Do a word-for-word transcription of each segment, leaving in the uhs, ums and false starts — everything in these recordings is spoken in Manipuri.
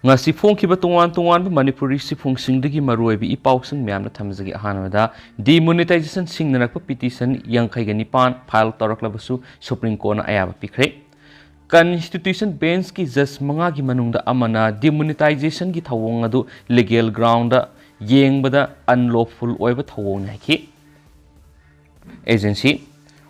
ꯉꯁꯤ ꯐꯣꯡꯈꯤꯕ ꯇꯣꯉꯥꯟ ꯇꯣꯉꯥꯟꯕ ꯃꯅꯤꯄꯨꯔꯤ ꯁꯤꯐꯨꯡꯁꯤꯡꯗꯒꯤ ꯃꯔꯨꯑꯣꯏꯕ ꯏ ꯄꯥꯎꯁꯤꯡ ꯃꯌꯥꯝꯅ ꯊꯝꯖꯒꯦ꯫ ꯑꯍꯥꯟꯕꯗ, demonetization ꯁꯤꯡꯅꯔꯛꯄ petition ꯌꯥꯡꯈꯩꯒ ꯅꯤꯄꯥꯟ file ꯇꯧꯔꯛꯂꯕꯁꯨ Supreme Courtꯅ ꯑꯌꯥꯕ ꯄꯤꯈ꯭ꯔꯦ꯫ Constitution Benchꯀꯤ judge ꯃꯉꯥꯒꯤ ꯃꯅꯨꯡꯗ ꯑꯃꯅ demonetizationꯒꯤ ꯊꯧꯑꯣꯡ ꯑꯗꯨ legal groundꯗ ꯌꯦꯡꯕꯗ unlawful ꯑꯣꯏꯕ ꯊꯧꯑꯣꯡꯅꯤ ꯍꯥꯏꯈꯤ꯫ Agency꯫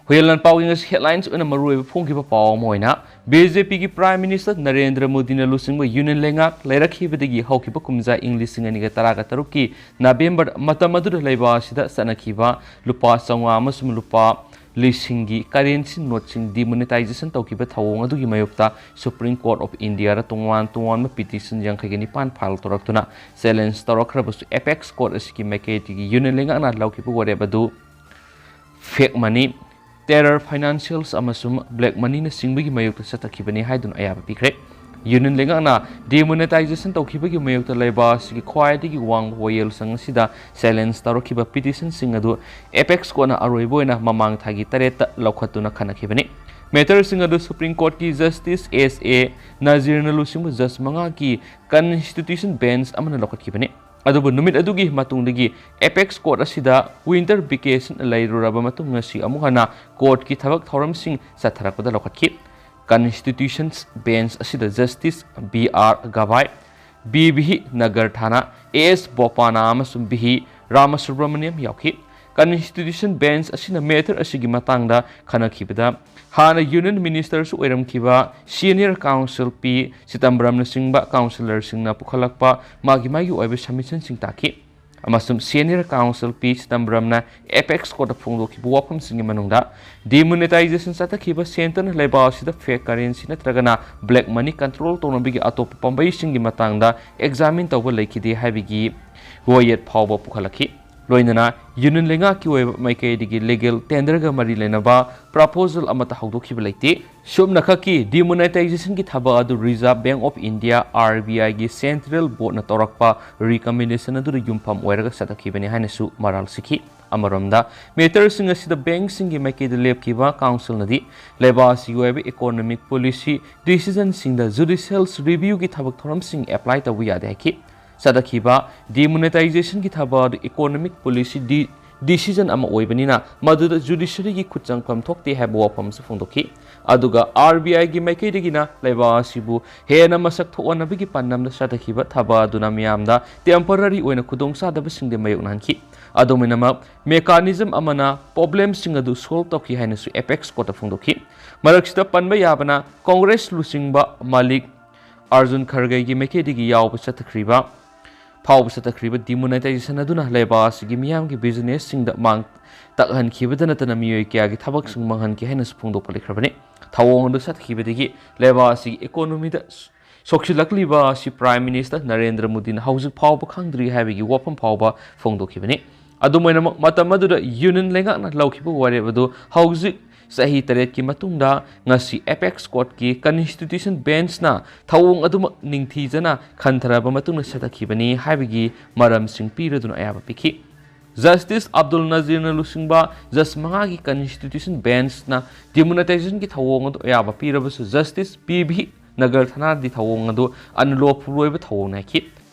ꯍꯨꯏꯌꯦꯟ ꯂꯥꯟꯄꯥꯎꯒꯤ ꯉꯁꯤ headlines ꯑꯣꯏꯅ ꯃꯔꯨꯑꯣꯏꯕ ꯐꯣꯡꯈꯤꯕ ꯄꯥꯎ ꯑꯃ ꯑꯣꯏꯅ, BJPꯒꯤ Prime Minister ꯅꯔꯦꯟꯗ꯭ꯔ ꯃꯣꯗꯤꯅ ꯂꯨꯆꯤꯡꯕ Union ꯂꯩꯉꯥꯛ ꯂꯩꯔꯛꯈꯤꯕꯗꯒꯤ ꯍꯧꯈꯤꯕ ꯀꯨꯝꯖꯥ ꯏꯪ ꯂꯤꯁꯤꯡ ꯑꯅꯤꯒ ꯇꯔꯥꯒ ꯇꯔꯨꯛꯀꯤ November, ꯃꯇꯝ ꯑꯗꯨꯗ ꯂꯩꯕꯥꯛ ꯑꯁꯤꯗ ꯆꯠꯅꯈꯤꯕ ꯂꯨꯄꯥ ꯆꯥꯝꯃꯉꯥ ꯑꯃꯁꯨꯡ ꯂꯨꯄꯥ ꯂꯤꯁꯤꯡꯒꯤ currency noteꯁꯤꯡ demonetization ꯇꯧꯈꯤꯕ ꯊꯧꯑꯣꯡ ꯑꯗꯨꯒꯤ ꯃꯥꯌꯣꯛꯇ Supreme Court of Indiaꯗ ꯇꯣꯉꯥꯟ ꯇꯣꯉꯥꯟꯕ petition ꯌꯥꯡꯈꯩꯒ ꯅꯤꯄꯥꯟ file ꯇꯧꯔꯛꯇꯨꯅ challenge ꯇꯧꯔꯛꯈ꯭ꯔꯕꯁꯨ, apex court ꯑꯁꯤꯒꯤ ꯃꯥꯏꯀꯩꯗꯒꯤ Union ꯂꯩꯉꯥꯛꯅ ꯂꯧꯈꯤꯕ ꯋꯥꯔꯦꯞ ꯑꯗꯨ fake money, terror financials ꯑꯃꯁꯨꯡ black moneyꯅ ꯆꯤꯡꯕꯒꯤ ꯃꯥꯌꯣꯛꯇ ꯆꯠꯊꯈꯤꯕꯅꯤ ꯍꯥꯏꯗꯨꯅ ꯑꯌꯥꯕ ꯄꯤꯈ꯭ꯔꯦ꯫ Union ꯂꯩꯉꯥꯛꯅ demonetization ꯇꯧꯈꯤꯕꯒꯤ ꯃꯥꯌꯣꯛꯇ ꯂꯩꯕꯥꯛ ꯑꯁꯤꯒꯤ ꯈ꯭ꯋꯥꯏꯗꯒꯤ ꯋꯥꯡꯕ ꯋꯥꯌꯦꯜꯁꯪ ꯑꯁꯤꯗ challenge ꯇꯧꯔꯛꯈꯤꯕ petitionꯁꯤꯡ ꯑꯗꯨ apex courtꯅ ꯑꯔꯣꯏꯕ ꯑꯣꯏꯅ ꯃꯃꯥꯡ ꯊꯥꯒꯤ ꯇꯔꯦꯠꯇ ꯂꯧꯈꯠꯇꯨꯅ ꯈꯟꯅꯈꯤꯕꯅꯤ꯫ Matterꯁꯤꯡ ꯑꯗꯨ Supreme Courtꯀꯤ Justice S A ꯅꯖꯤꯔꯅ ꯂꯨꯆꯤꯡꯕ judge ꯃꯉꯥꯒꯤ Constitution Bench ꯑꯃꯅ ꯂꯧꯈꯠꯈꯤꯕꯅꯤ꯫ ꯑꯗꯨꯕꯨ ꯅꯨꯃꯤꯠ ꯑꯗꯨꯒꯤ ꯃꯇꯨꯡꯗꯒꯤ apex court ꯑꯁꯤꯗ winter vacation ꯂꯩꯔꯨꯔꯕ ꯃꯇꯨꯡ, ꯉꯁꯤ ꯑꯃꯨꯛ ꯍꯟꯅ courtꯀꯤ ꯊꯕꯛ ꯊꯧꯔꯝꯁꯤꯡ ꯆꯠꯊꯔꯛꯄꯗ ꯂꯧꯈꯠꯈꯤ꯫ Constitution Bench ꯑꯁꯤꯗ Justice B R Gavai, B V Nagarathna, A S Bopanna ꯑꯃꯁꯨꯡ ꯚꯤ ꯔꯥꯃꯁꯨꯕ꯭ꯔꯃꯅꯤꯌꯝ ꯌꯥꯎꯈꯤ꯫ Constitution Bench ꯑꯁꯤꯅ matter ꯑꯁꯤꯒꯤ ꯃꯇꯥꯡꯗ ꯈꯟꯅꯈꯤꯕꯗ, ꯍꯥꯟꯅ Union Ministerꯁꯨ ꯑꯣꯏꯔꯝꯈꯤꯕ senior counsel P ꯆꯤꯗꯝꯕꯔꯝꯅꯆꯤꯡꯕ counsellorꯁꯤꯡꯅ ꯄꯨꯈꯠꯂꯛꯄ ꯃꯥꯒꯤ ꯃꯥꯒꯤ ꯑꯣꯏꯕ submissionꯁꯤꯡ ꯇꯥꯈꯤ, ꯑꯃꯁꯨꯡ senior counsel P ꯆꯤꯗꯝꯕꯔꯝꯅ apex courtꯇ ꯐꯣꯡꯗꯣꯛꯈꯤꯕ ꯋꯥꯐꯝꯁꯤꯡꯒꯤ ꯃꯅꯨꯡꯗ, demonetization ꯆꯠꯊꯈꯤꯕ centreꯅ ꯂꯩꯕꯥꯛ ꯑꯁꯤꯗ fake currency ꯅꯠꯇ꯭ꯔꯒꯅ black money control ꯇꯧꯅꯕꯒꯤ ꯑꯇꯣꯞꯄ ꯄꯥꯝꯕꯩꯁꯤꯡꯒꯤ ꯃꯇꯥꯡꯗ examine ꯇꯧꯕ ꯂꯩꯈꯤꯗꯦ ꯍꯥꯏꯕꯒꯤ ꯋꯥꯌꯦꯠ ꯐꯥꯎꯕ ꯄꯨꯈꯠꯂꯛꯈꯤ꯫ ꯂꯣꯏꯅꯅ ꯌꯨꯅꯤꯌꯟ ꯂꯩꯉꯥꯛꯀꯤ ꯑꯣꯏꯕ ꯃꯥꯏꯀꯩꯗꯒꯤ ꯂꯤꯒꯦꯜ ꯇꯦꯟꯗꯔꯒ ꯃꯔꯤ ꯂꯩꯅꯕ ꯄ꯭ꯔꯄꯣꯖꯦꯜ ꯑꯃꯠꯇ ꯍꯧꯗꯣꯛꯈꯤꯕ ꯂꯩꯇꯦ꯫ ꯁꯨꯞꯅꯈꯛꯀꯤ ꯗꯤꯃꯣꯅꯦꯇꯥꯏꯖꯦꯁꯟꯒꯤ ꯊꯕꯛ ꯑꯗꯨ reserve bank of India, R B ꯑꯥꯏꯒꯤ ꯁꯦꯟꯇ꯭ꯔꯦꯜ ꯕꯣꯔꯗꯅ ꯇꯧꯔꯛꯄ ꯔꯤꯀꯃꯦꯟꯗꯦꯁꯟ ꯑꯗꯨꯗ ꯌꯨꯝꯐꯝ ꯑꯣꯏꯔꯒ ꯆꯠꯊꯈꯤꯕꯅꯤ ꯍꯥꯏꯅꯁꯨ ꯃꯔꯥꯜ ꯁꯤꯈꯤ꯫ ꯑꯃꯔꯣꯝꯗ, ꯃꯦꯇꯔꯁꯤꯡ ꯑꯁꯤꯗ ꯕꯦꯡꯛꯁꯤꯡꯒꯤ ꯃꯥꯏꯀꯩꯗ ꯂꯦꯞꯈꯤꯕ ꯀꯥꯎꯟꯁꯤꯜꯅꯗꯤ ꯂꯩꯕꯥꯛ ꯑꯁꯤꯒꯤ ꯑꯣꯏꯕ ꯏꯀꯣꯅꯣꯃꯤꯛ ꯄꯣꯂꯤꯁꯤ ꯗꯤꯁꯤꯖꯟꯁꯤꯡꯗ ꯖꯨꯗꯤꯁꯤꯌꯦꯜ ꯔꯤꯚ꯭ꯌꯨꯒꯤ ꯊꯕꯛ ꯊꯧꯔꯝꯁꯤꯡ ꯑꯦꯄ꯭ꯂꯥꯏ ꯇꯧꯕ ꯌꯥꯗꯦ ꯍꯥꯏꯈꯤ꯫ ꯆꯠꯊꯈꯤꯕ ꯗꯤꯃꯣꯅꯦꯇꯥꯏꯖꯦꯁꯟꯒꯤ ꯊꯕꯛ ꯑꯗꯨ ꯏꯀꯣꯅꯣꯃꯤꯛ ꯄꯣꯂꯤꯁꯤ ꯗꯤ-, ꯗꯤꯁꯤꯖꯟ ꯑꯃ ꯑꯣꯏꯕꯅꯤꯅ ꯃꯗꯨꯗ ꯖꯨꯗꯤꯁꯔꯤꯒꯤ ꯈꯨꯠ ꯆꯪꯐꯝ ꯊꯣꯛꯇꯦ ꯍꯥꯏꯕ ꯋꯥꯐꯝꯁꯨ ꯐꯣꯡꯗꯣꯛꯈꯤ꯫ ꯑꯗꯨꯒ ꯑꯥꯔ ꯕꯤ ꯑꯥꯏꯒꯤ ꯃꯥꯏꯀꯩꯗꯒꯤꯅ ꯂꯩꯕꯥꯛ ꯑꯁꯤꯕꯨ ꯍꯦꯟꯅ ꯃꯁꯛ ꯊꯣꯛꯍꯟꯅꯕꯒꯤ ꯄꯥꯟꯗꯝꯗ ꯆꯠꯊꯈꯤꯕ ꯊꯕꯛ ꯑꯗꯨꯅ ꯃꯤꯌꯥꯝꯗ ꯇꯦꯝꯄꯔꯔꯤ ꯑꯣꯏꯅ ꯈꯨꯗꯣꯡꯆꯥꯗꯕꯁꯤꯡꯗꯤ ꯃꯥꯌꯣꯛꯅꯍꯟꯈꯤ꯫ ꯑꯗꯨꯝ ꯑꯣꯏꯅꯃꯛ, ꯃꯦꯀꯥꯅꯤꯖꯝ ꯑꯃꯅ ꯄ꯭ꯔꯣꯕ꯭ꯂꯦꯝꯁꯤꯡ ꯑꯗꯨ ꯁꯣꯜꯕ ꯇꯧꯈꯤ ꯍꯥꯏꯅꯁꯨ ꯑꯦꯄꯦꯛꯁ ꯀꯣꯔꯠꯇ ꯐꯣꯡꯗꯣꯛꯈꯤ꯫ ꯃꯔꯛꯁꯤꯗ ꯄꯟꯕ ꯌꯥꯕꯅ, ꯀꯣꯡꯒ꯭ꯔꯦꯁ ꯂꯨꯆꯤꯡꯕ ꯃꯥꯂꯤꯛ ꯑꯥꯔꯖꯨꯟ ꯈꯔꯒꯦꯒꯤ ꯃꯥꯏꯀꯩꯗꯒꯤ ꯌꯥꯎꯕ ꯆꯠꯊꯈ꯭ꯔꯤꯕ, ꯐꯥꯎꯕ ꯆꯠꯊꯈ꯭ꯔꯤꯕ ꯗꯤꯃꯣꯅꯦꯇꯥꯏꯖꯦꯁꯟ ꯑꯗꯨꯅ ꯂꯩꯕꯥꯛ ꯑꯁꯤꯒꯤ ꯃꯤꯌꯥꯝꯒꯤ ꯕꯤꯖꯤꯅꯦꯁꯁꯤꯡꯗ ꯃꯥꯡ ꯇꯥꯛꯍꯟꯈꯤꯕꯗ ꯅꯠꯇꯅ ꯃꯤꯑꯣꯏ ꯀꯌꯥꯒꯤ ꯊꯕꯛꯁꯤꯡ ꯃꯥꯡꯍꯟꯈꯤ ꯍꯥꯏꯅꯁꯨ ꯐꯣꯡꯗꯣꯛꯄ ꯂꯩꯈ꯭ꯔꯕꯅꯤ꯫ ꯊꯧꯑꯣꯡ ꯑꯗꯨ ꯆꯠꯊꯈꯤꯕꯗꯒꯤ ꯂꯩꯕꯥꯛ ꯑꯁꯤꯒꯤ ꯏꯀꯣꯅꯣꯃꯤꯗ ꯁꯣꯛꯆꯤꯜꯂꯛꯂꯤꯕ ꯑꯁꯤ ꯄ꯭ꯔꯥꯏꯝ ꯃꯤꯅꯤꯁꯇꯔ ꯅꯔꯦꯟꯗ꯭ꯔ ꯃꯣꯗꯤꯅ ꯍꯧꯖꯤꯛ ꯐꯥꯎꯕ ꯈꯪꯗ꯭ꯔꯤ ꯍꯥꯏꯕꯒꯤ ꯋꯥꯐꯝ ꯐꯥꯎꯕ ꯐꯣꯡꯗꯣꯛꯈꯤꯕꯅꯤ꯫ ꯑꯗꯨꯝ ꯑꯣꯏꯅꯃꯛ, ꯃꯇꯝ ꯑꯗꯨꯗ ꯌꯨꯅꯤꯌꯟ ꯂꯩꯉꯥꯛꯅ ꯂꯧꯈꯤꯕ ꯋꯥꯔꯦꯞ ꯑꯗꯨ ꯍꯧꯖꯤꯛ ꯆꯍꯤ ꯇꯔꯦꯠꯀꯤ ꯃꯇꯨꯡꯗ ꯉꯁꯤ ꯑꯦꯄꯦꯛꯁ ꯀꯣꯔꯠꯀꯤ ꯀꯟꯁꯇꯤꯇ꯭ꯌꯨꯁꯟ ꯕꯦꯟꯆꯅ ꯊꯧꯑꯣꯡ ꯑꯗꯨꯃꯛ ꯅꯤꯡꯊꯤꯖꯅ ꯈꯟꯊꯔꯕ ꯃꯇꯨꯡꯗ ꯆꯠꯊꯈꯤꯕꯅꯤ ꯍꯥꯏꯕꯒꯤ ꯃꯔꯝꯁꯤꯡ ꯄꯤꯔꯗꯨꯅ ꯑꯌꯥꯕ ꯄꯤꯈꯤ꯫ ꯖꯁꯇꯤꯁ ꯑꯕꯗꯨꯜ ꯅꯖꯤꯔꯅ ꯂꯨꯆꯤꯡꯕ ꯖꯁ ꯃꯉꯥꯒꯤ ꯀꯟꯁꯇꯤꯇ꯭ꯌꯨꯁꯟ ꯕꯦꯟꯆꯅ ꯗꯤꯃꯣꯅꯦꯇꯥꯏꯖꯦꯁꯟꯒꯤ ꯊꯧꯑꯣꯡ ꯑꯗꯨ ꯑꯌꯥꯕ ꯄꯤꯔꯕꯁꯨ, ꯖꯁꯇꯤꯁ ꯄꯤ ꯚꯤ ꯅꯒꯔꯊꯅꯥꯗꯤ ꯊꯧꯑꯣꯡ ꯑꯗꯨ ꯑꯟꯂꯣꯐꯨꯜ ꯑꯣꯏꯕ ꯊꯧꯑꯣꯡꯅꯤ ꯍꯥꯏꯈꯤ꯫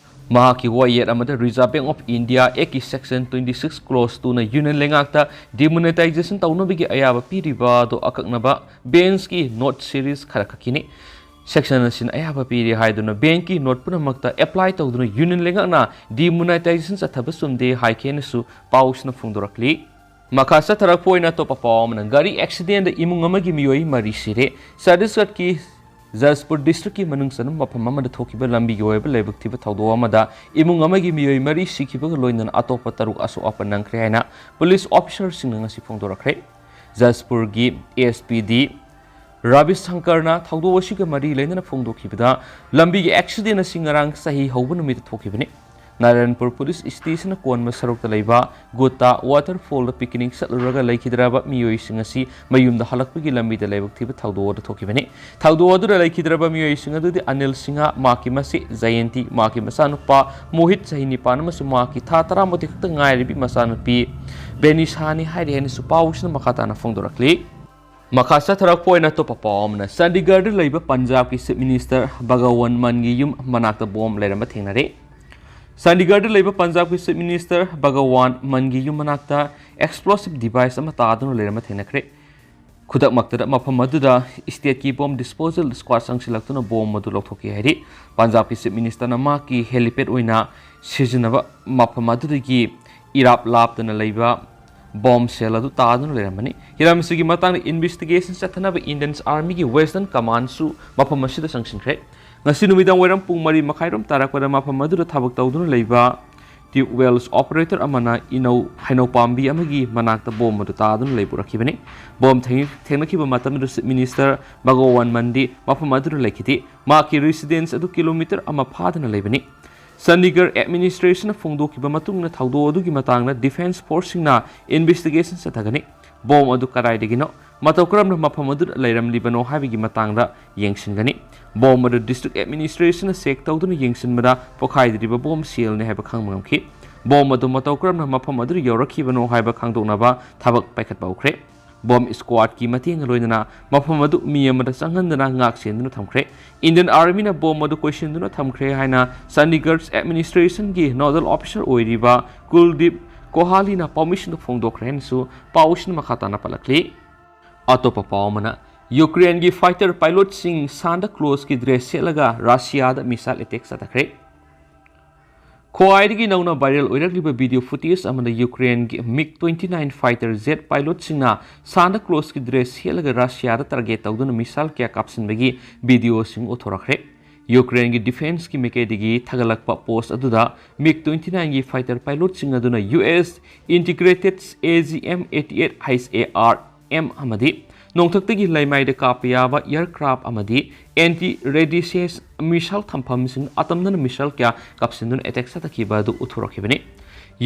ꯃꯍꯥꯛꯀꯤ ꯋꯥꯌꯦꯠ ꯑꯃꯗ ꯔꯤꯖꯥꯔꯚ ꯕꯦꯡꯛ ꯑꯣꯐ ꯏꯟꯗꯤꯌꯥ ꯑꯦꯛꯀꯤ ꯁꯦꯛꯁꯟ ꯇ꯭ꯋꯦꯟꯇꯤ ꯁꯤꯛꯁ ꯀ꯭ꯂꯣꯁ ꯇꯨꯅ ꯌꯨꯅꯤꯌꯟ ꯂꯩꯉꯥꯛꯇ ꯗꯤꯃꯣꯅꯦꯇꯥꯏꯖꯦꯁꯟ ꯇꯧꯅꯕꯒꯤ ꯑꯌꯥꯕ ꯄꯤꯔꯤꯕ ꯑꯗꯨ ꯑꯀꯛꯅꯕ ꯕꯦꯟꯆꯀꯤ ꯅꯣꯠ ꯁꯤꯔꯤꯁ ꯈꯔꯈꯛꯀꯤꯅꯤ꯫ ꯁꯦꯛꯁꯟ ꯑꯁꯤꯅ ꯑꯌꯥꯕ ꯄꯤꯔꯤ ꯍꯥꯏꯗꯨꯅ ꯕꯦꯡꯛꯀꯤ ꯅꯣꯠ ꯄꯨꯝꯅꯃꯛꯇ ꯑꯦꯄ꯭ꯂꯥꯏ ꯇꯧꯗꯨꯅ ꯌꯨꯅꯤꯌꯟ ꯂꯩꯉꯥꯛꯅ ꯗꯤꯃꯣꯅꯦꯇꯥꯏꯖꯦꯁꯟ ꯆꯠꯊꯕ ꯆꯨꯝꯗꯦ ꯍꯥꯏꯈꯤ ꯍꯥꯏꯅꯁꯨ ꯄꯥꯎꯁꯤꯅ ꯐꯣꯡꯗꯣꯔꯛꯂꯤ꯫ ꯃꯈꯥ ꯆꯠꯊꯔꯛꯄ ꯑꯣꯏꯅ ꯑꯇꯣꯞꯄ ꯄꯥꯎ ꯑꯃꯅ, ꯒꯥꯔꯤ ꯑꯦꯛꯁꯤꯗꯦꯟꯗ ꯏꯃꯨꯡ ꯑꯃꯒꯤ ꯃꯤꯑꯣꯏ ꯃꯔꯤ ꯁꯤꯔꯦ꯫ ꯆꯇꯤꯁꯒꯔꯒꯤ ꯖꯁꯄꯨꯔ ꯗꯤꯁꯇ꯭ꯔꯤꯛꯀꯤ ꯃꯅꯨꯡ ꯆꯟꯕ ꯃꯐꯝ ꯑꯃꯗ ꯊꯣꯛꯈꯤꯕ ꯂꯝꯕꯤꯒꯤ ꯑꯣꯏꯕ ꯂꯥꯏꯕꯛ ꯊꯤꯕ ꯊꯧꯗꯣꯛ ꯑꯃꯗ ꯏꯃꯨꯡ ꯑꯃꯒꯤ ꯃꯤꯑꯣꯏ ꯃꯔꯤ ꯁꯤꯈꯤꯕꯒ ꯂꯣꯏꯅꯅ ꯑꯇꯣꯞꯄ ꯇꯔꯨꯛ ꯑꯁꯣꯛ ꯑꯄꯟ ꯅꯪꯈ꯭ꯔꯦ ꯍꯥꯏꯅ ꯄꯨꯂꯤꯁ ꯑꯣꯐꯤꯁꯔꯁꯤꯡꯅ ꯉꯁꯤ ꯐꯣꯡꯗꯣꯔꯛꯈ꯭ꯔꯦ꯫ ꯖꯁꯄꯨꯔꯒꯤ ꯑꯦꯁ ꯄꯤ ꯗꯤ ꯔꯕꯤꯁ ꯁꯪꯀꯔꯅ ꯊꯧꯗꯣꯛ ꯑꯁꯤꯒ ꯃꯔꯤ ꯂꯩꯅꯅ ꯐꯣꯡꯗꯣꯛꯈꯤꯕꯗ, ꯂꯝꯕꯤꯒꯤ ꯑꯦꯛꯁꯤꯗꯦꯟ ꯑꯁꯤ ꯉꯔꯥꯡ ꯆꯍꯤ ꯍꯧꯕ ꯅꯨꯃꯤꯠꯇ ꯊꯣꯛꯈꯤꯕꯅꯤ꯫ ꯅꯥꯔꯥꯌꯟꯄꯨꯔ ꯄꯨꯂꯤꯁ ꯁ꯭ꯇꯦꯁꯟꯅ ꯀꯣꯟꯕ ꯁꯔꯨꯛꯇ ꯂꯩꯕ ꯒꯨꯠꯇꯥ ꯋꯥꯇꯔꯐꯣꯜꯗ ꯄꯤꯛꯅꯤꯛ ꯆꯠꯂꯨꯔꯒ ꯂꯩꯈꯤꯗ꯭ꯔꯕ ꯃꯤꯑꯣꯏꯁꯤꯡ ꯑꯁꯤ ꯃꯌꯨꯝꯗ ꯍꯜꯂꯛꯄꯒꯤ ꯂꯝꯕꯤꯗ ꯂꯥꯏꯕꯛ ꯊꯤꯕ ꯊꯧꯗꯣꯛ ꯑꯗꯨ ꯊꯣꯛꯈꯤꯕꯅꯤ꯫ ꯊꯧꯗꯣꯛ ꯑꯗꯨꯗ ꯂꯩꯈꯤꯗ꯭ꯔꯕ ꯃꯤꯑꯣꯏꯁꯤꯡ ꯑꯗꯨꯗꯤ ꯑꯅꯤꯜ ꯁꯤꯡꯍ, ꯃꯍꯥꯛꯀꯤ ꯃꯆꯦ ꯖꯌꯟꯇꯤ, ꯃꯍꯥꯛꯀꯤ ꯃꯆꯥꯅꯨꯄꯥ ꯃꯣꯍꯤꯠ, ꯆꯍꯤ ꯅꯤꯄꯥꯟ, ꯑꯃꯁꯨꯡ ꯃꯍꯥꯛꯀꯤ ꯊꯥ ꯇꯔꯥꯃꯥꯊꯣꯏ ꯈꯛꯇ ꯉꯥꯏꯔꯤꯕꯤ ꯃꯆꯥꯅꯨꯄꯤ ꯕꯦꯅꯤꯁꯥꯅꯤ ꯍꯥꯏꯔꯤ ꯍꯥꯏꯅꯁꯨ ꯄꯥꯎꯁꯤꯅ ꯃꯈꯥ ꯇꯥꯅ ꯐꯣꯡꯗꯣꯔꯛꯂꯤ꯫ ꯃꯈꯥ ꯆꯠꯊꯔꯛꯄ ꯑꯣꯏꯅ ꯑꯇꯣꯞꯄ ꯄꯥꯎ ꯑꯃꯅ, ꯆꯥꯟꯗꯤꯒꯔꯗ ꯂꯩꯕ ꯄꯟꯖꯥꯕꯀꯤ ꯆꯤꯐ ꯃꯤꯅꯤꯁꯇꯔ ꯚꯒꯋꯟ ꯃꯟꯒꯤ ꯌꯨꯝ ꯃꯅꯥꯛꯇ ꯕꯣꯝ ꯂꯩꯔꯝꯕ ꯊꯦꯡꯅꯔꯦ꯫ ꯆꯥꯟꯗꯤꯒꯔꯗ ꯂꯩꯕ ꯄꯟꯖꯥꯕꯀꯤ ꯆꯤꯐ ꯃꯤꯅꯤꯁꯇꯔ ꯚꯒꯋꯥꯟ ꯃꯟꯒꯤ ꯌꯨꯝ ꯃꯅꯥꯛꯇ ꯑꯦꯛꯁꯄ꯭ꯂꯣꯁꯤꯚ ꯗꯤꯚꯥꯏꯁ ꯑꯃ ꯇꯥꯗꯨꯅ ꯂꯩꯔꯝꯕ ꯊꯦꯡꯅꯈ꯭ꯔꯦ꯫ ꯈꯨꯗꯛꯃꯛꯇꯗ ꯃꯐꯝ ꯑꯗꯨꯗ ꯁ꯭ꯇꯦꯠꯀꯤ ꯕꯣꯝ ꯗꯤꯁꯄꯣꯖꯦꯜ ꯁ꯭ꯀ꯭ꯋꯥꯗ ꯆꯪꯁꯤꯜꯂꯛꯇꯨꯅ ꯕꯣꯝ ꯑꯗꯨ ꯂꯧꯊꯣꯛꯈꯤ ꯍꯥꯏꯔꯤ꯫ ꯄꯟꯖꯥꯕꯀꯤ ꯆꯤꯐ ꯃꯤꯅꯤꯁꯇꯔꯅ ꯃꯍꯥꯛꯀꯤ ꯍꯦꯂꯤꯄꯦꯗ ꯑꯣꯏꯅ ꯁꯤꯖꯤꯟꯅꯕ ꯃꯐꯝ ꯑꯗꯨꯗꯒꯤ ꯏꯔꯥꯞ ꯂꯥꯞꯇꯅ ꯂꯩꯕ ꯕꯣꯝ ꯁꯦꯜ ꯑꯗꯨ ꯇꯥꯗꯨꯅ ꯂꯩꯔꯝꯕꯅꯤ꯫ ꯍꯤꯔꯝ ꯑꯁꯤꯒꯤ ꯃꯇꯥꯡꯗ ꯏꯟꯚꯦꯁꯇꯤꯒꯦꯁꯟ ꯆꯠꯊꯅꯕ ꯏꯟꯗꯤꯌꯟ ꯑꯥꯔꯃꯤꯒꯤ ꯋꯦꯁꯇꯔꯟ ꯀꯃꯥꯟꯁꯨ ꯃꯐꯝ ꯑꯁꯤꯗ ꯆꯪꯁꯤꯟꯈ꯭ꯔꯦ꯫ ꯉꯁꯤ ꯅꯨꯃꯤꯗꯥꯡ ꯋꯥꯏꯔꯝ ꯄꯨꯡ ꯃꯔꯤ ꯃꯈꯥꯏꯔꯣꯝ ꯇꯥꯔꯛꯄꯗ ꯃꯐꯝ ꯑꯗꯨꯗ ꯊꯕꯛ ꯇꯧꯗꯨꯅ ꯂꯩꯕ ꯇ꯭ꯌꯨꯕ ꯋꯦꯜꯁ ꯑꯣꯄꯔꯦꯇꯔ ꯑꯃꯅ ꯏꯅꯧ ꯍꯩꯅꯧ ꯄꯥꯝꯕꯤ ꯑꯃꯒꯤ ꯃꯅꯥꯛꯇ ꯕꯣꯝ ꯑꯗꯨ ꯇꯥꯗꯨꯅ ꯂꯩꯕ ꯎꯔꯛꯈꯤꯕꯅꯤ꯫ ꯕꯣꯝ ꯊꯦꯡ-, ꯊꯦꯡꯅꯈꯤꯕ ꯃꯇꯝꯗꯨꯗ ꯆꯤꯐ ꯃꯤꯅꯤꯁꯇꯔ ꯚꯒꯋꯥꯟ ꯃꯟꯗꯤ ꯃꯐꯝ ꯑꯗꯨꯗ ꯂꯩꯈꯤꯗꯦ꯫ ꯃꯍꯥꯛꯀꯤ ꯔꯤꯁꯤꯗꯦꯟꯁ ꯑꯗꯨ ꯀꯤꯂꯣꯃꯤꯇꯔ ꯑꯃ ꯐꯥꯗꯅ ꯂꯩꯕꯅꯤ꯫ ꯆꯥꯟꯗꯤꯒꯔ ꯑꯦꯗꯃꯤꯅꯤꯁꯇ꯭ꯔꯦꯁꯟꯅ ꯐꯣꯡꯗꯣꯛꯈꯤꯕ ꯃꯇꯨꯡ ꯏꯟꯅ ꯊꯧꯗꯣꯛ ꯑꯗꯨꯒꯤ ꯃꯇꯥꯡꯗ ꯗꯤꯐꯦꯟꯁ ꯐꯣꯔꯁꯁꯤꯡꯅ ꯏꯟꯚꯦꯁꯇꯤꯒꯦꯁꯟ ꯆꯠꯊꯒꯅꯤ꯫ ꯕꯣꯝ ꯑꯗꯨ ꯀꯗꯥꯏꯗꯒꯤꯅꯣ, ꯃꯇꯧ ꯀꯔꯝꯅ ꯃꯐꯝ ꯑꯗꯨꯗ ꯂꯩꯔꯝꯂꯤꯕꯅꯣ ꯍꯥꯏꯕꯒꯤ ꯃꯇꯥꯡꯗ ꯌꯦꯡꯁꯤꯟꯒꯅꯤ꯫ ꯕꯣꯝ ꯑꯗꯨ ꯗꯤꯁꯇ꯭ꯔꯤꯛ ꯑꯦꯗꯃꯤꯅꯤꯁꯇ꯭ꯔꯦꯁꯟꯅ ꯆꯦꯛ ꯇꯧꯗꯨꯅ ꯌꯦꯡꯁꯤꯟꯕꯗ ꯄꯣꯈꯥꯏꯗ꯭ꯔꯤꯕ ꯕꯣꯝ ꯁꯦꯜꯅꯤ ꯍꯥꯏꯕ ꯈꯪꯕ ꯉꯝꯈꯤ꯫ ꯕꯣꯝ ꯑꯗꯨ ꯃꯇꯧ ꯀꯔꯝꯅ ꯃꯐꯝ ꯑꯗꯨꯗ ꯌꯧꯔꯛꯈꯤꯕꯅꯣ ꯍꯥꯏꯕ ꯈꯪꯗꯣꯛꯅꯕ ꯊꯕꯛ ꯄꯥꯏꯈꯠꯄ ꯍꯧꯈ꯭ꯔꯦ꯫ ꯕꯣꯝ ꯁ꯭ꯀ꯭ꯋꯥꯗꯀꯤ ꯃꯇꯦꯡꯒ ꯂꯣꯏꯅꯅ ꯃꯐꯝ ꯑꯗꯨ ꯃꯤ ꯑꯃꯗ ꯆꯪꯍꯟꯗꯅ ꯉꯥꯛ ꯁꯦꯟꯗꯨꯅ ꯊꯝꯈ꯭ꯔꯦ꯫ ꯏꯟꯗꯤꯌꯟ ꯑꯥꯔꯃꯤꯅ ꯕꯣꯝ ꯑꯗꯨ ꯀꯣꯏꯁꯤꯟꯗꯨꯅ ꯊꯝꯈ꯭ꯔꯦ ꯍꯥꯏꯅ ꯆꯥꯟꯗꯤꯒꯔ ꯑꯦꯗꯃꯤꯅꯤꯁꯇ꯭ꯔꯦꯁꯟꯒꯤ ꯅꯣꯗꯜ ꯑꯣꯐꯤꯁꯔ ꯑꯣꯏꯔꯤꯕ ꯀꯨꯜꯗꯤꯞ ꯀꯣꯍꯥꯂꯤꯅ ꯄꯥꯎꯃꯤꯁꯤꯡꯗ ꯐꯣꯡꯗꯣꯛꯈ꯭ꯔꯦ ꯍꯥꯏꯅꯁꯨ ꯄꯥꯎꯁꯤꯅ ꯃꯈꯥ ꯇꯥꯅ ꯄꯜꯂꯛꯂꯤ꯫ ꯑꯇꯣꯞꯄ ꯄꯥꯎ ꯑꯃꯅ, ꯌꯨꯀ꯭ꯔꯦꯟꯒꯤ ꯐꯥꯏꯇꯔ ꯄꯥꯏꯂꯣꯠꯁꯤꯡ ꯁꯥꯟꯇꯥ ꯀ꯭ꯂꯣꯁꯀꯤ ꯗ꯭ꯔꯦꯁ ꯁꯦꯠꯂꯒ ꯔꯁꯤꯌꯥꯗ ꯃꯤꯁꯥꯏꯜ ꯑꯦꯇꯦꯛ ꯆꯠꯊꯈ꯭ꯔꯦ꯫ ꯈ꯭ꯋꯥꯏꯗꯒꯤ ꯅꯧꯅ ꯚꯥꯏꯔꯦꯜ ꯑꯣꯏꯔꯛꯂꯤꯕ ꯚꯤꯗꯤꯑꯣ ꯐꯨꯇꯦꯖ ꯑꯃꯗ ꯌꯨꯀ꯭ꯔꯦꯟꯒꯤ ꯃꯤꯒ ꯇ꯭ꯋꯦꯟꯇꯤ ꯅꯥꯏꯟ ꯐꯥꯏꯇꯔ ꯖꯦꯠ ꯄꯥꯏꯂꯣꯠꯁꯤꯡꯅ ꯁꯥꯟꯇꯥ ꯀ꯭ꯂꯣꯁꯀꯤ ꯗ꯭ꯔꯦꯁ ꯁꯦꯠꯂꯒ ꯔꯁꯤꯌꯥꯗ ꯇꯥꯔꯒꯦꯠ ꯇꯧꯗꯨꯅ ꯃꯤꯁꯥꯏꯜ ꯀꯌꯥ ꯀꯥꯞꯁꯤꯟꯕꯒꯤ ꯚꯤꯗꯤꯑꯣꯁꯤꯡ ꯎꯠꯊꯣꯔꯛꯈ꯭ꯔꯦ꯫ ꯌꯨꯀ꯭ꯔꯦꯟꯒꯤ ꯗꯤꯐꯦꯟꯁꯀꯤ ꯃꯥꯏꯀꯩꯗꯒꯤ ꯊꯥꯒꯠꯂꯛꯄ ꯄꯣꯁ ꯑꯗꯨꯗ ꯃꯤꯒ ꯇ꯭ꯋꯦꯟꯇꯤ ꯅꯥꯏꯟꯒꯤ ꯐꯥꯏꯇꯔ ꯄꯥꯏꯂꯣꯠꯁꯤꯡ ꯑꯗꯨꯅ U S integrated A G M eighty eight H A R M ꯑꯃꯗꯤ ꯅꯣꯡꯊꯛꯇꯒꯤ ꯂꯩꯃꯥꯏꯗ ꯀꯥꯞꯄ ꯌꯥꯕ aircraft ꯑꯃꯗꯤ anti radicals missile ꯊꯝꯐꯝꯁꯤꯡ ꯑꯇꯝꯅꯅ missile ꯀꯌꯥ ꯀꯥꯞꯁꯤꯟꯗꯨꯅ attack ꯆꯠꯊꯈꯤꯕ ꯑꯗꯨ ꯎꯠꯊꯣꯔꯛꯈꯤꯕꯅꯤ꯫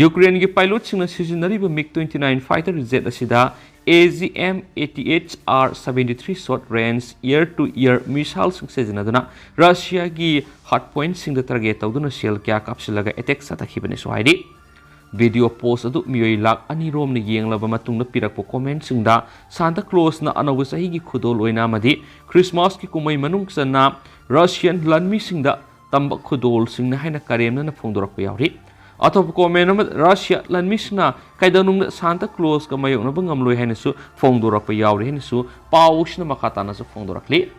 ꯌꯨꯀ꯭ꯔꯦꯟꯒꯤ pilotꯁꯤꯡꯅ ꯁꯤꯖꯤꯟꯅꯔꯤꯕ MiG twenty nine fighter jet ꯑꯁꯤꯗ A G M eighty H R seventy three short range air to air missileꯁꯤꯡ ꯁꯤꯖꯤꯟꯅꯗꯨꯅ ꯔꯁꯤꯌꯥꯒꯤ hard pointꯁꯤꯡꯗ target ꯇꯧꯗꯨꯅ shell ꯀꯌꯥ ꯀꯥꯞꯁꯤꯜꯂꯒ attack ꯆꯠꯊꯈꯤꯕꯅꯤꯁꯨ ꯍꯥꯏꯔꯤ꯫ Video post ꯑꯗꯨ ꯃꯤꯑꯣꯏ ꯂꯥꯈ ꯑꯅꯤ ꯔꯣꯝꯅ ꯌꯦꯡꯂꯕ ꯃꯇꯨꯡꯗ ꯄꯤꯔꯛꯄ commentꯁꯤꯡꯗ, Santa Clausꯅ ꯑꯅꯧꯕ ꯆꯍꯤꯒꯤ ꯈꯨꯗꯣꯜ ꯑꯣꯏꯅ ꯑꯃꯗꯤ Christmasꯀꯤ ꯀꯨꯝꯍꯩ ꯃꯅꯨꯡ ꯆꯟꯅ Russian ꯂꯥꯟꯃꯤꯁꯤꯡꯗ ꯇꯝꯕ ꯈꯨꯗꯣꯜꯁꯤꯡꯅꯤ ꯍꯥꯏꯅ ꯀꯔꯦꯝꯅꯅ ꯐꯣꯡꯗꯣꯔꯛꯄ ꯌꯥꯎꯔꯤ꯫ ꯑꯇꯣꯞꯄ comment ꯑꯃ, Russia ꯂꯥꯟꯃꯤꯁꯤꯡꯅ ꯀꯩꯗꯧꯅꯨꯡꯗ Santa Clausꯀ ꯃꯥꯌꯣꯛꯅꯕ ꯉꯝꯂꯣꯏ ꯍꯥꯏꯅꯁꯨ ꯐꯣꯡꯗꯣꯔꯛꯄ ꯌꯥꯎꯔꯤ ꯍꯥꯏꯅꯁꯨ ꯄꯥꯎꯁꯤꯅ ꯃꯈꯥ ꯇꯥꯅꯁꯨ ꯐꯣꯡꯗꯣꯔꯛꯂꯤ꯫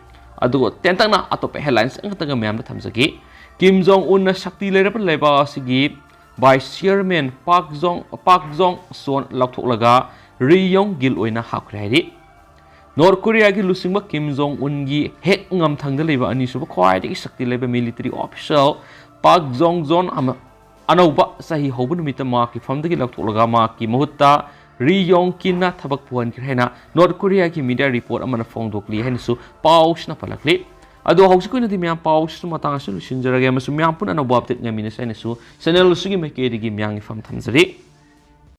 ꯑꯗꯨꯒ ꯇꯦꯟꯇꯛꯅ ꯑꯇꯣꯞꯄ headlines ꯑꯃꯈꯛꯇꯒ ꯃꯌꯥꯝꯗ ꯊꯝꯖꯒꯦ꯫ Kim Jong Unꯅ ꯁꯛꯇꯤ ꯂꯩꯔꯕ ꯂꯩꯕꯥꯛ ꯑꯁꯤꯒꯤ vice chairman Park Jong, Park Jong Son ꯂꯧꯊꯣꯛꯂꯒ Ri Yong Gil ꯑꯣꯏꯅ ꯍꯥꯞꯈ꯭ꯔꯦ ꯍꯥꯏꯔꯤ꯫ North Koreaꯒꯤ ꯂꯨꯆꯤꯡꯕ Kim Jong Unꯒꯤ ꯍꯦꯛ ꯉꯝꯊꯪꯗ ꯂꯩꯕ ꯑꯅꯤꯁꯨꯕ ꯈ꯭ꯋꯥꯏꯗꯒꯤ ꯁꯛꯇꯤ ꯂꯩꯕ military official Park Jong Son ꯑꯃ ꯑꯅꯧꯕ ꯆꯍꯤ ꯍꯧꯕ ꯅꯨꯃꯤꯠꯇ ꯃꯍꯥꯛꯀꯤ ꯐꯝꯗꯒꯤ ꯂꯧꯊꯣꯛꯂꯒ ꯃꯍꯥꯛꯀꯤ ꯃꯍꯨꯠꯇ Ri Yong Kinꯅ ꯊꯕꯛ ꯄꯨꯍꯟꯈ꯭ꯔꯦ ꯍꯥꯏꯅ North Koreaꯒꯤ media report ꯑꯃꯅ ꯐꯣꯡꯗꯣꯛꯂꯤ ꯍꯥꯏꯅꯁꯨ ꯄꯥꯎꯁꯤꯅ ꯄꯜꯂꯛꯂꯤ꯫ ꯑꯗꯣ ꯍꯧꯖꯤꯛꯀꯤ ꯑꯣꯏꯅꯗꯤ ꯃꯌꯥꯝ ꯄꯥꯎꯁꯤꯁꯨ ꯃꯇꯥꯡ ꯑꯁꯤꯗ ꯂꯣꯏꯁꯤꯟꯖꯔꯒꯦ ꯑꯃꯁꯨꯡ ꯃꯌꯥꯝ ꯄꯨꯟꯅ ꯑꯅꯧꯕ update ꯉꯥꯏꯃꯤꯟꯅꯁꯤ ꯍꯥꯏꯅꯁꯨ channel ꯑꯁꯤꯒꯤ ꯃꯥꯏꯀꯩꯗꯒꯤ ꯃꯌꯥꯝꯒꯤ ꯐꯝ ꯊꯝꯖꯔꯤ꯫